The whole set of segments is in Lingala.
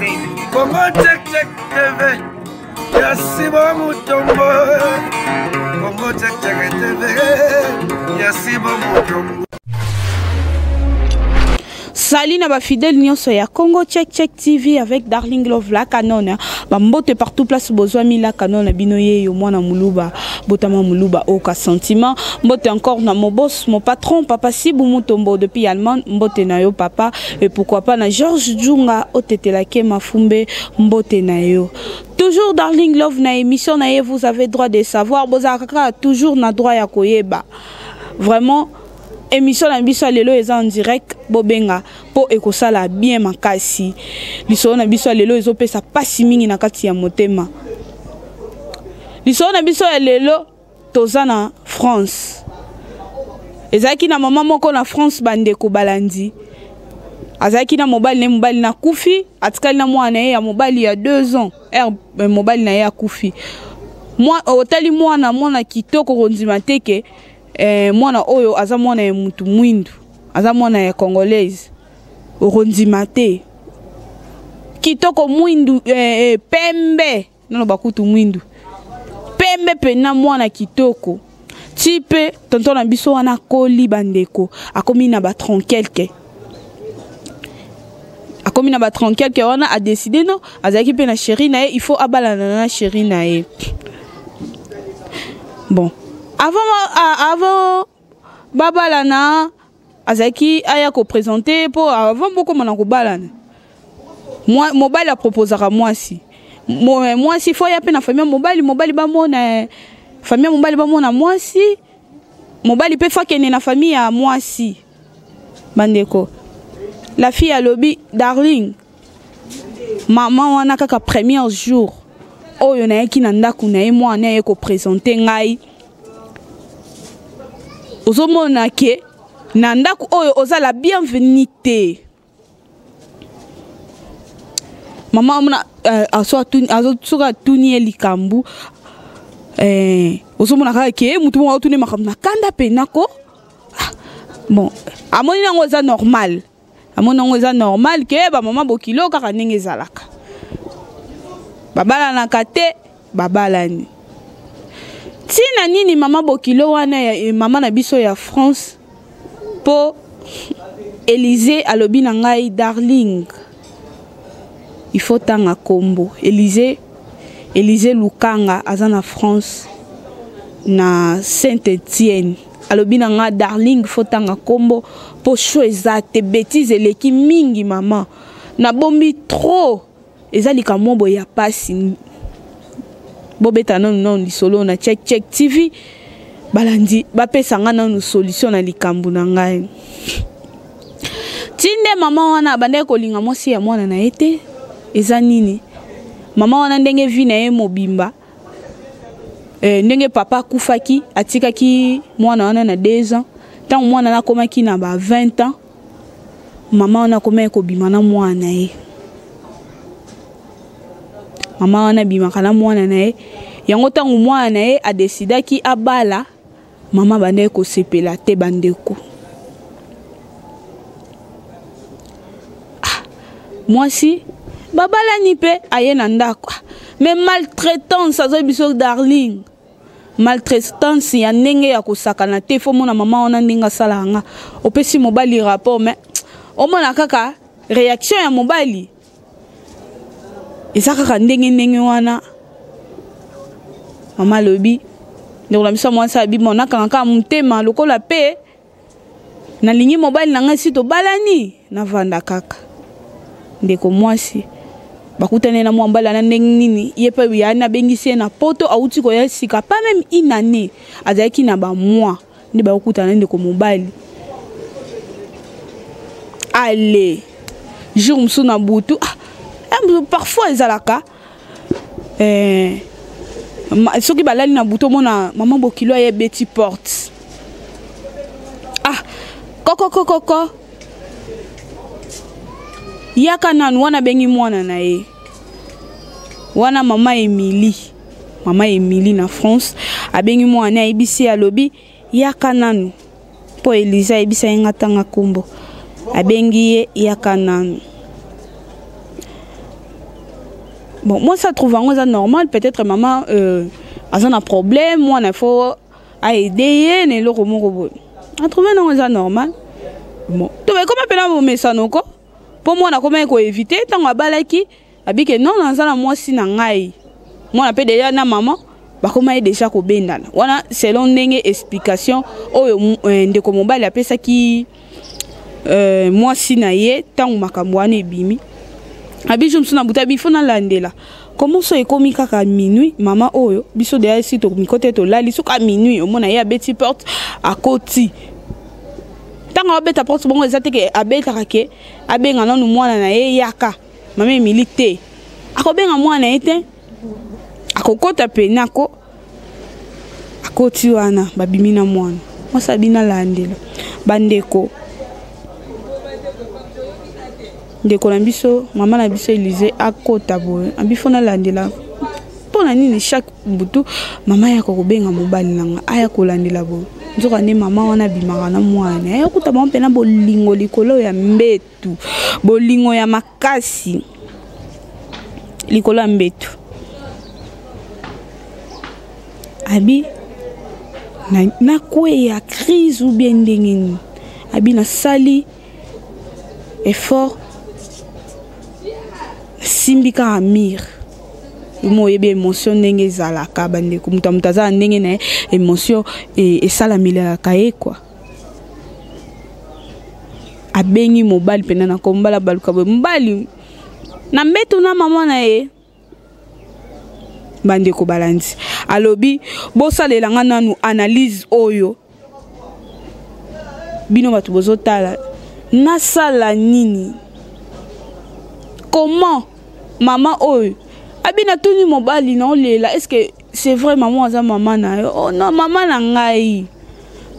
Congo Check Check TV ya Sibo Mutombo Congo Check Check TV ya Sibo Mutombo. Salut na ba fidèle nyonso ya Congo Check Check TV avec Darling Love la canon. Ba mbote partout place bozwami la canon na bino ye yo mwana muluba botama muluba oka sentiment. Mbote encore na mon boss, mon patron papa Sibu Mutombo depuis Allemagne, mbote na yo papa et pourquoi pas na Georges Djunga otetelake mafumbe mbote na yo. Toujours Darling Love na émission na ye vous avez droit de savoir bozalaka toujours na droit ya koyeba. Vraiment émission na biso ya lelo eza en direct bobenga mpo ekosala bien makasi lisolo na biso ya lelo ezopesa mpasi mingi na kati ya motema lisolo na biso ya lelo toza na france ezalaki na mama moko na france bandeko balandi azalaki na mobali na ye mobali na akufi atikali na mwana na ye ya mobali ya 2 ans er eh, mobali na ye akufi otali mwana mwana kitoko kondima te ke eh, mwana oyo aza mwana ya mutu mwindu aza mwana ya congolaise okondima te kitoko mwindu eh, eh, pembe naloba kutu mwindu pembe mpena mwana kitoko ti mpe tonton na biso wana akoli bandeko akomi na ba 30 quelque akomi na ba 30 quelque wana adeside no azalaki mpe na chéri na ye il faut abalana na chéri na ye bon avant, avant babalana azalaki aya kopresente mpo avant bokoma na kobalana mobali aproposaka mwasi eh, mwasi fo aya mpe na famille mobali mobali bamona eh, famille mobali bamona mwasi mobali mpe fo akende na famille ya mwasi bandeko la fille alobi darling mama wana kaka premier jour oyo nayaki na ndako na ye mwana aye kopresente ngai ozomona ke na ndako oyo oza la bienvenue te mama amona uh, soki atuni ye likambo eh, ozomona kaka ke motu moko atuni makambo na kanda mpena ko ah, bon amoni yango eza normal amoni yango eza normal ke bamama bokilo kaka ndenge ezalaka babalanaka te babalani ntina nini mama bokilo wana ya eh, mama na biso ya france mpo elise alobi na ngai darling il faut tanga kombo elise elise lukanga aza na france na saint etienne alobi na nga darling faut tanga kombo mpo show eza te betise eleki mingi mama nabombi trop eza likambo boye ya pasi bobeta nanu nanu lisolo na check check tv balandi bapesa nga nanu solution na likambo na ngai ti nde mama wana abandaki kolinga mwasi ya mwana na ye te eza nini mama wana ndenge vi na ye mobimba eh, ndenge papa akufaki atikaki mwana wana na 2 ans ntango mwana wana akomaki na ba 20 ans mama wana akomaki kobima na mwana na ye mama wana abimaka na mwana na ye yango ntango mwana na ye adesidaki abala mama abandaki kosepela te bandeko ah, mwasi babalani mpe aye na ndako ah, mais maltraitance azoyi biso darling maltraitance ya ndenge ya kosakana te fo mona mama wana ndenge asalaka nga opesi mobali rapport mais omona kaka réaction ya mobali eza kaka ndenge ndenge wana mama alobi ndeko na biso ya mwasi abi mo nakanga kaka motema lokola mpe nalingi mobali na ngai si tobalani navanda kaka ndeko mwasi bakutani na mwa mobali wana ndenge nini ye mpe yani abengisi ye na poto awuti koya sika pas meme une année azalaki na bamois nde bakokutana na ndeko mobali ale jour mosusu na butu ah, eh, parfois ezalaka eh, soki balali na butu omona mama bokilo aye ebeti porte ah kokokokoko yaka nanu wana abengi mwana na ye wana mama emilie mama emilie na france abengi mwana ayebisi ye alobi yaka nanu mpo elize ayebisa ye nga tanga nkombo abengi ye yaka nanu Bon, moi ça trouve yango eza normal, peut-être mama aza na problème, mwana faut aide ye na eloko moko boye. Atrouve nango eza normal. Bon, to ekoma mpena bomesano ko mpo mwana akomaki koevite ntango abalaki, abike non, naza na mwasi na ngai. Mwana mpe deja na mama bakoma ye deja kobendana wana, selon ndenge explication oyo ndeko mobali apesaki mwasi na ye. Ntango makambo wana ebimi, abi jour mosusu na butu, abi fo nalandela comment so ekomi kaka minuit. Mama oyo, biso deya esi mikote, tolali. Soki minuit, omona ye abeti porte, akoti. Ntango abeta porte bongo, eza te ke abetaka ke abenga nanu mwana na ye, yaka mama Emili te. Akobenga mwana ye te, akokota pene ako akoti wana, babimi na mwana mwasi. Abi nalandela bandeko, ndeko na biso, mama na biso Elise akota boye, abi fo nalandela mpo na nini chaque butu mama ayaka kobenga mobali na nga, aya kolandela boye. Nzoka nde mama wana abimaka na mwana, aya kuta bango mpena bolingo likolo ya mbetu, bolingo ya makasi likolo ya mbetu. Abi nakweya crise ou bien ndenge nini? Abi nasali effort, nasimbi kaka mire mo. Oyebi émotion ndenge ezalaka, bandeko, moto ya moto aza na ndenge na ye, émotion esalamelaka ye kua. Abengi mobali mpena na kombala, baluka boye mobali na mbeto na mama na ye. Bandeko balandi, alobi bosalela nga nanu analyse oyo. Bino bato bozotala, nasala nini? Comment mama oyo abi natuni mobali naolela, est ce que c'est vrai mama aza mama na yo? Oh non, mama na ngai.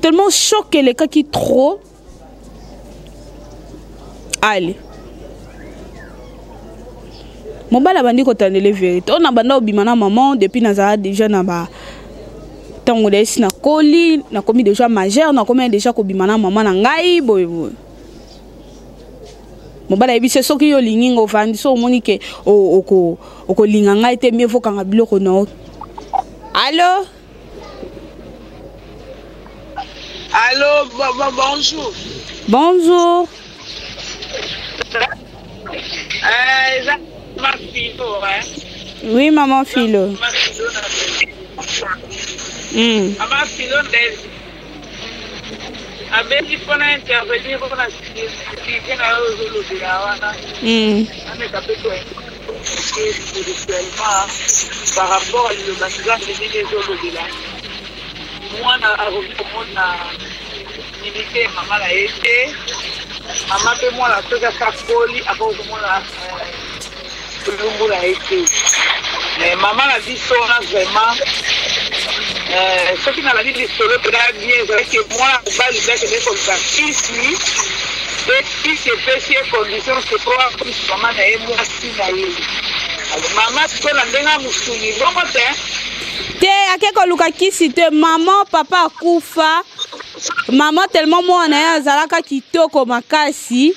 Tellement choc elekaki trop. Ale, mobali abandi kotandele vérité oyo na banda obima na mama depuis nazala déjà na ba ntango esi nakoli, nakomi déjà majeur, nakomi déjà kobima na mama na ngai boye boye. Mobali ayebi se soki yo olingi nga, ovandi. So omoni ke okolinga ngai te, mieux vokanga biloko na yo. Allo? Allô, bon, bonjour. Bonjour. Eza Philo, hein? Oui, maman Philo. Mama Philo nde abengi mpona intervenir mpona sujet na yo ozolobela wana. Ameka mpe ko spirituellement par rapport à liloba Nzambe ndenge ezolobela. Mwana akoki komona nudité ya mama na ye te. Mama mpe mwana soki asakoli, akoki komona bolumbu na ye te. Mais mama na biso wana vraiment, soki nalandi lisolo mpena bien, ezalaki mwana mobali nde akende koluka kisi, mpe kisi epesi ye condition se po akomisa mama na ye mwasi na ye. Mama sikoyo na ndenge ya mosuni bongo te. Te, ake koluka kisi te. Mama, papa akufa, mama tellement mwana ye azalaka kitoko makasi,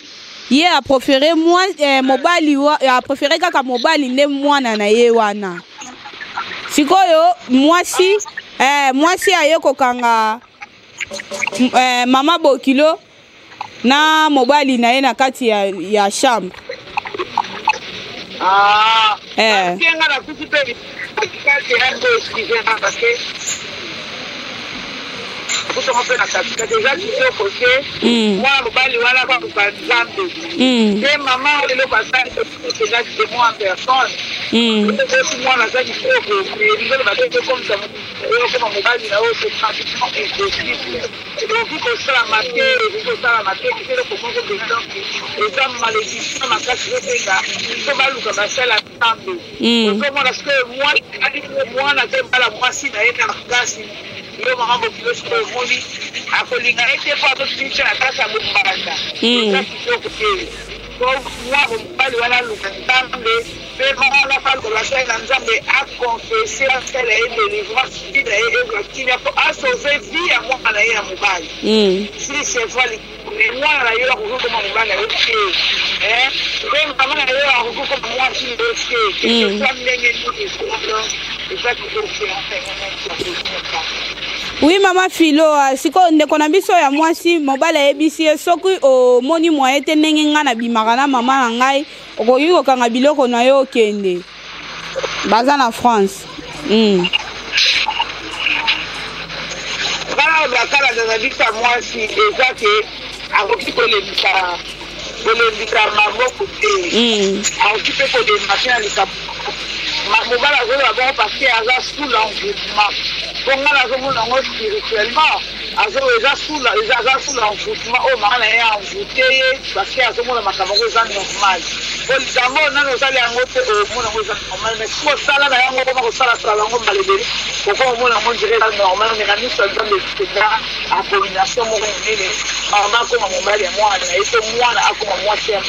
ye apréféré mwa mobali wa, apréféré kaka mobali nde mwana na ye wana. Sikoyo mwasi aye kokanga mama bokilo na mobali na ye na kati ya chambre. Ah, nga nakuti mpe kati ya mpe, excuse, parce que kutongo mpe na katikati eza kitoko te. Mwana mobali wana baluka Nzambe te. Mama, eloko asali eza démon en personne. Osi mwana aza kitoko, elingi oloba te ekomisa okoma mobali na oyo. C'est pratiquement impossible, ekoki kosalama te, ekoki kosalama te. Eloko moko mpenza, donc eza malédiction makasi. Obenga so baluka basala Nzambe. Ozomona sikoyo mwana te, mbala mwasi na ye na makasi. Yo mama bokilo, sikoyo omoni akolinga ye te mpo azotinisa na kati ya bombanda. Eza kitoko te. Mwa mobali wana aluka Nzambe, mpe wana aluka basali na Nzambe, aconfesse, asala ye délivrance, vie na ye ezwa kimia mpo asauve vie ya mwana na ye ya mobali. Si c'est vrai, mwana na yo akoki koma mobali na yo te, mpe mama na yo. Akoki kokoma mwasi na ye te, quelque soit ndenge nini, eza kitoko te. Oui, mama Filo, ah, sikoyo ndeko na biso ya mwasi, mobali ayebisi ye soki omoni mwaye te ndenge ngai nabimaka na mama na ngai, okoki kokanga biloko na yo okende. Baza na France. Bana bakalaka na biso ya mwasi, eza ke akoki kolembisa maboko te. Akoki mpe kolemba te na likambo mobali azoloba bongo, parce que aza sous l'envoûtement. Mpo ngai nazomona yango spirituellement, eza aza sous l'envoûtement oyo mama na ye envoûte ye, parce que azomona makambo yango eza normal. Po likambo oyo nano osali yango te, omona yango eza normal, mais soki osala na yango, okoma kosalasala yango mbala ebele, okoma omona yango ndire eza normal. Mais na miso ya Nzambe, eza abomination moko monene. Mama akoma mobali ya mwana na ye to mwana akoma mwasi ya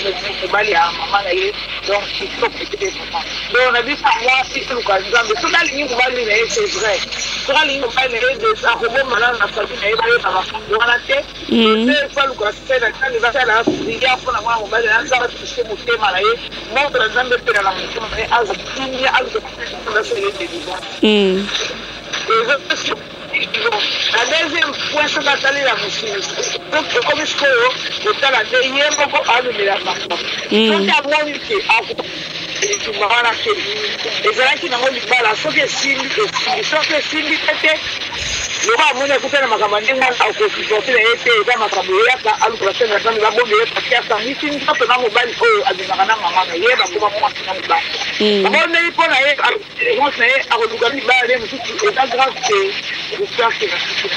mobali ya mama na ye, donc kitoko te vraiment. Donc na biso ya mwasi, eluka Nzambe. Soki alingi mobali na ye, c'est vrai, soki alingi mobali na ye, akobomba nano na famille na ye, bayeba makambo wana te. Mpe baluka se na Nzambe, basala prière mpona mwana mobali na Nzambe, atouche motema na ye, moto na Nzambe epela na motema na ye, azwa kimia, aluka Nzambe asala ye délivrance. Na deuxième point, soki atalela mosuni, ekomi sikoyo kotala nde ye moko amemela makambo. Soki amoni ke etumba wana te, ezalaki nango libala, soki esimbi, esimbi, soki esimbi te te, lokola amoni akuta na makambo ya ndenge wana, akosupporte na ye te. Eza makambo eyaka, aluka basali na Nzambe babondela ye, parce que asangisi nzoto na mobali oyo abimaka na mama na ye, bakoma mwasi na mobali. Babondeli mpo na ye, mwasi na ye akoluka libala nde mosusu, eza grave te. J'espère que nasuki.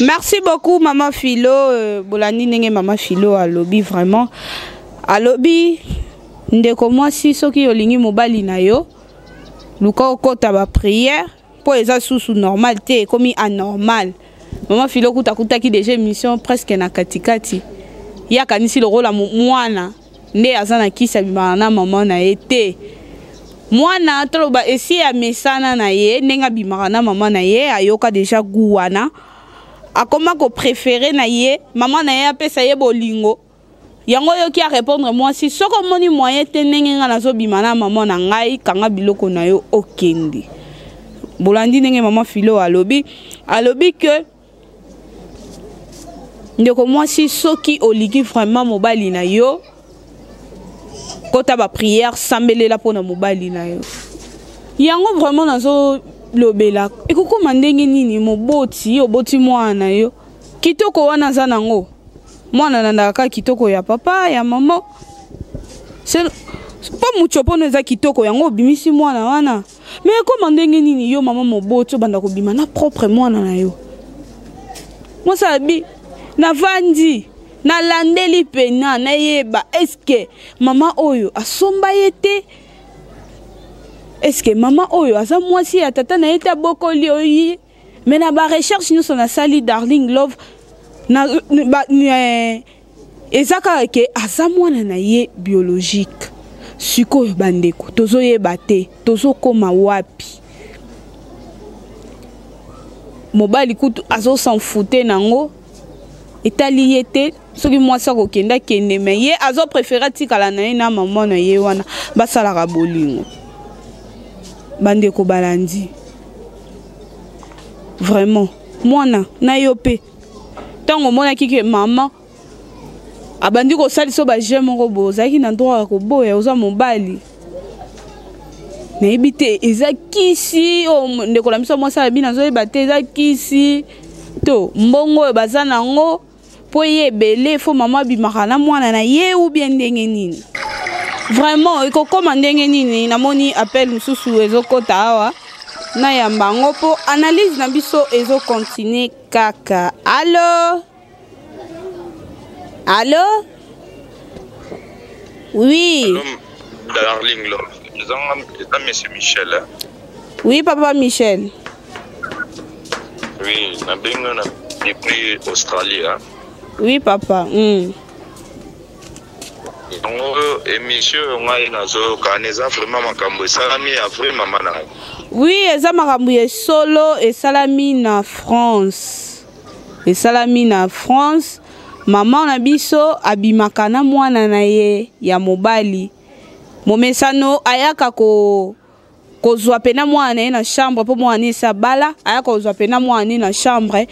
Merci beaucoup, mama Philo. Bolandi ndenge mama Philo alobi. Vraiment, alobi ndeko mwasi, soki olingi mobali na yo, luka okota baprière, mpo eza susu normal te, ekomi anormal. Mama Philo kuta akutaki déjà émission presque na katikati. Ye akanisi lokola mwana nde aza na kisi, abimaka na mama na ye te. Mwana, toloba, esi amesana na ye ndenge abimaka na mama na ye, ayoka déjà goût wana, akoma kopréférer na ye mama na ye apesa ye bolingo. Yango oyoki arépondre mwasi: soki omoni moyen te ndenge ngai nazobima na mama na ngai, kanga biloko na yo okende. Bolandi ndenge mama Filo alobi. Alobi ke ndeko mwasi, soki olingi vraiment mobali na yo, kota baprière, sambelela mpona mobali na yo. Yango vraiment nazolobela, ekokóma ndenge nini moboti oboti mwana na yo kitoko wana, aza nango mwana alandaka kaka kitoko ya papa, ya mama, mpo moto mpono eza kitoko, yango obimisi mwana wana. Mais ekóma ndenge nini yo mama moboti obanda kobima na propre mwana na yo? Mwasi abi navandi, nalandeli pena nayeba, eske mama oyo asomba ye te? Eske mama oyo aza mwasi ya tata na ye te, abokoli oyo ye? Mais na barecherche nyonso nasali, Darling Love, na, ba, eza kaka ke aza mwana na ye biologique. Sikoyo bandeko, tozoyeba te tozokóma wapi. Mobali kutu azosan foutre nango, etali ye te. Soki mwasi akokende, akende, mais ye azopréféré atikala na ye na mama na ye wana, basalaka bolingo. Bandeko balandi, vraiment, mwana na yo mpe, ntango omonaki ke mama abandi kosalisa bajeu moko boye, ozalaki na droit ya koboya. Oza mobali. Nayebi te eza kisi oyo ndeko na biso mwasi alobi, nazoyeba te eza kisi to mbongo oyo baza nango mpo ye ebele, fo mama abimaka na mwana na ye, ou bien ndenge nini? Vraiment, ekokóma ndenge nini? Namoni appel mosusu ezokɔta awa, nayamba yango mpo analyse na biso ezocontinue kaka. Allo, allo, oui. Allô, Darling Love. Eza monsieur Michel. Hein? Oui, papa Michel. Oui, nabengi na depuis Australie. Hein? Oui, papa. Yango émission oyo ngai nazoyoka, eza vraiment makambo esalami ya vrai mama na ngai? Oui, eza makambo ya solo, esalami na France, esalami na France. Mama na biso abimaka na mwana na ye ya mobali. Momesano ayaka ko kozwa pena mwana na ye na chambre mpo mwana esi abala, ayaka kozwa pena mwana na ye na chambre.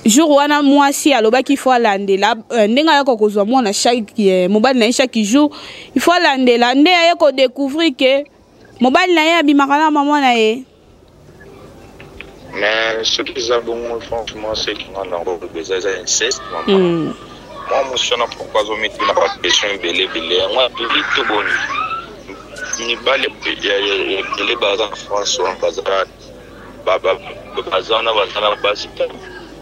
Jour wana mwasi alobaki il faut alandela euh, ndenge ayaka kozwa mwana chaque euh, mobali na ye chaque jour il faut alandela nde aye kodécouvrir ke mobali na ye abimaka na mama na ye. Mais soki eza bongo, franchement, ce qui nga nango eza eza inceste, mama. Mwa mwasi wana, pourquoi azomituna baquestion ebele ebele yango? Apeli to boni mibali ebele baza na France wana, baza baza wana, baza na basi te.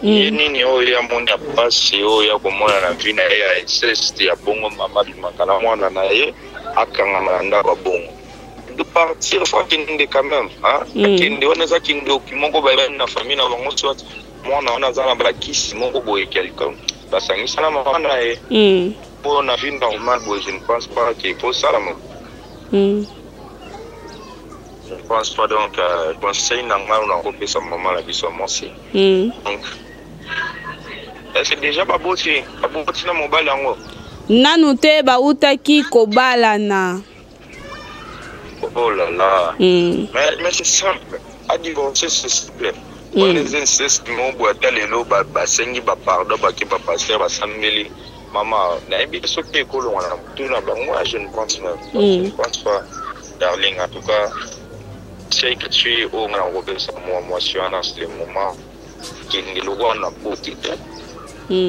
Ye nini oyo ye amoni ya pasi oyo ya komona na vie na ye ya inceste ya bongo? Mama abimaka na mwana na ye, akangama na ndako ya bongo, de partir, faut akende quand même, hein? Akende wana, eza kindoki moko bayebani na famille na bango, soit mwana wana aza na bakisi moko boye quelqu'un basangisa na mama na ye. Mpo na vie normale boye, je ne pense pas ke ekosalama. Je ne pense pas. Donc conseil na ngai nakopesa mama na biso ya mwasi, donc est-ce que déjà baboti, baboti na mobali yango? Nanu te, bautaki kobalana. Oh là là. Mais c'est simple. À divorcer, c'est simple. Wana eza inceste moko boye. Ata lelo basengi bapardon, bake bapasteur, basambeli mama, nayebi te soki ekolongwa na motu na bango. Je ne pense pas. Je ne pense pas, darling. En tout cas, conseil gratuit oyo nga nakopesa mwa mwasi wana, c'est le moment kende lokola na boti te.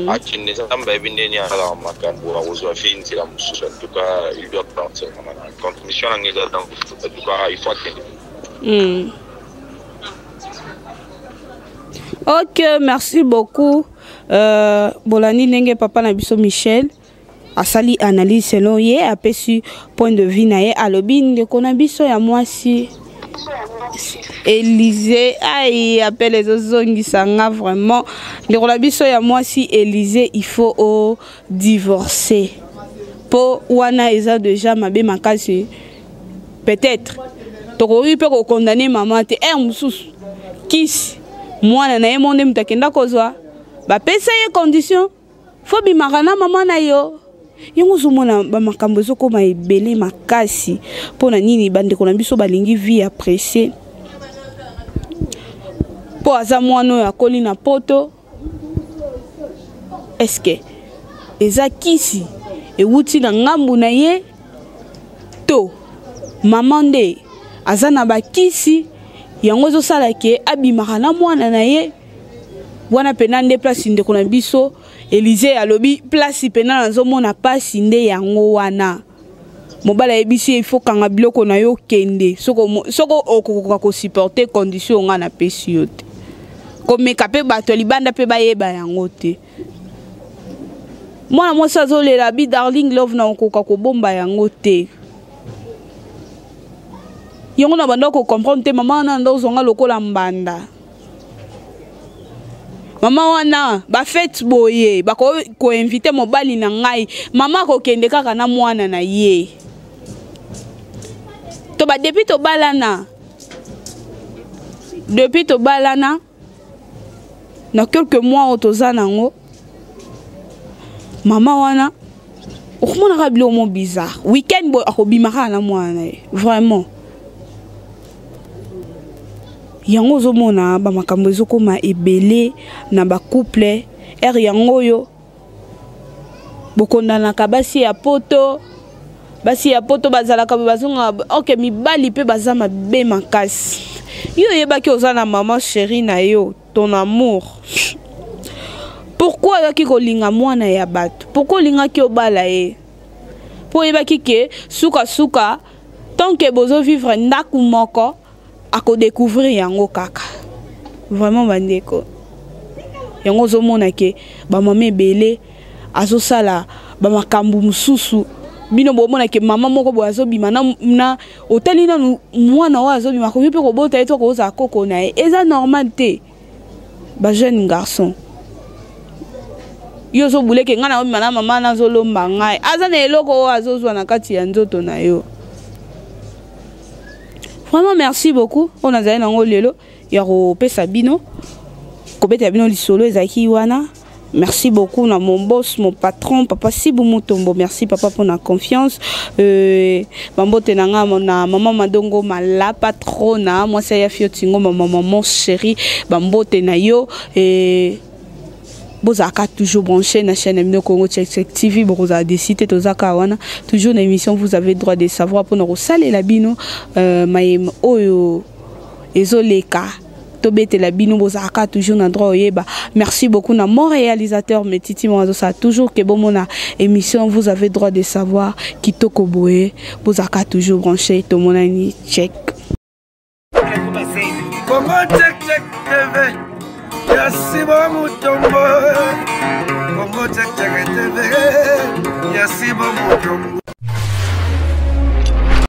Akende, Nzambe ayebi ndeni asalaka makambo, akozwa vie nzela mosusu. En tout cas, il doit partir. Contribution na ngai eza, donc en tout cas, il faut akende. Ok, merci beaucoup. Bolandi ndenge papa na biso Michel asali analyse selon ye, apesi point de vue na ye. Alobi ndeko na biso ya mwasi Élysée, ai, appel ezozongisa nga vraiment. Ndeko na biso ya mwasi Élysée, il faut o divorcer mpo wana eza déjà mabe makasi. Peut-être tokoki mpe kokondane mama te, ere mosusu kisi mwana na ye mo nde moto akenda kozwa, bapesa ye condition fo bimaka na mama na yo. Yango ozomona bamakambo ezokóma ebele makasi. Mpo na nini bandeko na biso balingi vie ya presse? Mpo aza mwana oyo akoli na poto. Eske eza kisi ewuti na ngambu na ye to mama nde aza na bakisi yango ezosala ke abimaka na mwana na ye wana? Mpena nde place ndeko na biso Élysée alobi, place mpena nazomona pasi nde yango wana. Mobali ayebisi ye, ifo kanga biloko na yo, kende soko okokoka kosupporte condition nga napesi yo te, komeka mpe bato ya libanda mpe bayeba yango te. Mwana mwasi azolela bi darling love na okoka kobomba yango te. Yango na banda kocomprendre te. Mama wana nda ozonga lokola mbanda. Mama wana, bafete boye, bakoinvite mobali na ngai, mama akokende kaka na mwana na ye. To ba depuis tobalana, depuis tobalana na quelques mois oyo toza nango, mama wana okomonaka biloko mo bizarre. Weekend boye akobima kaka na mwana na ye. Vraiment, yango ozomona bamakambo ezokóma ebele na bacouple. Ere yango oyo bokondanaka basi ya poto, basi ya poto bazalaka bazonga. Ok, mibali mpe baza mabe makasi. Yo oyebaki oza na mama chéri na yo, ton amour, pourquoi oyaki kolinga mwana ya bato? Pourquoi olingaki obala ye? Mpo oyebaki ke sukasuka, tant ke bozovivre ndako moko, akodécouvrir yango kaka. Vraiment bandeko, yango ozomona ke bamama ebele azosala bamakambo mosusu. Bino bomona ke mama moko boye azobima na otali nanu mwana oyo azobima, akoki mpe kobota ye to akozala koko na ye. Eza normal te. Bajeune garçon, yo ozobuleke ngai naobima na mama, nazolomba ngai, aza na eloko oyo azozwa na kati ya nzoto na yo. Vraiment, merci beaucoup. Oyo nazali nango lelo ya kopesa bino, kobetela bino lisolo ezalaki wana. Merci beaucoup na mon boss, mon patron, papa Sibu Mutombo. Merci papa pour la confiance. Euh, bambote na nga na maman Madongo ma la patrona, moi c'est ya fiotingo maman maman chérie, bambote na yo et bozalaka toujours branché na chaîne na bino Congo Check Check TV bokozala décide tozaka wana toujours na émission vous avez droit de savoir mpona kosalela bino euh, mayema oyo ezoleka tobetela bino bozalaka toujours na droit oyeba. Merci beaucoup na mon réalisateur Metiti Moazosala toujours ke bomona émission vous avez droit de savoir kitoko boye bozalaka toujours branché tomonani check. Congo Check Check TV ya Simon Mutombo. Congo Check Check TV ya Simon Mutombo.